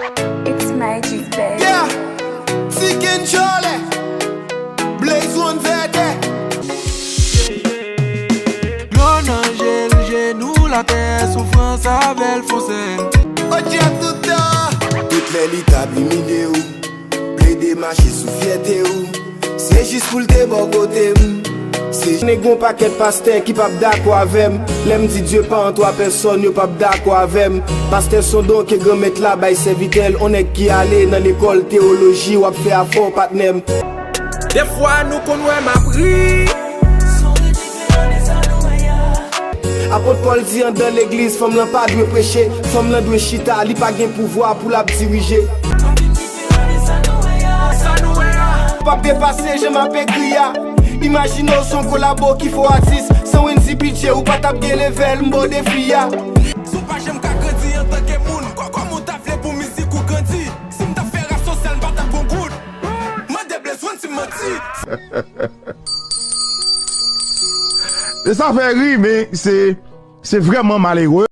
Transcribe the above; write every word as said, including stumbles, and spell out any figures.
It's magic, baby. Yeah, Tiken Chole, Blaze One Vètè. Dlo nan je l, jenou l atè, soufrans avè l fon sèl. Odja toutan. Tout lè li t ap imilye w, plede mache sou fyète w. Se jis pou l te bò kote m. Se nèg gon pakèt pastè ki p ap dakò avè m. Lè m di Dye pa an twa pèsòn, yo p ap dakò avè m. Pastè s on don ke Granmèt la bay sèvitè l, on nèg ki ale nan lekòl teyoloji, w ap fè afè w patnè m. Defwa nou konn wè m ap ri. Apot Pòl di anndan legliz, fanm lan pa dwe preche, fanm lan dwe chita, li pa gen pouvwa pou l ap dirije. P ap depase jan m ap ekri a. Imajine w s on kolabo ki fò atis, san Wendy P J ou pa t ap gen level m ba w defi a. Si w pa janm ka grandi antanke moun, kò- kòman w ta vle pou mizik ou grandi? Si m t ap fè rap sosyal, m pa t ap gon goud. Mande Blaze One si m manti. Sa fè ri, men se se vrèman malere.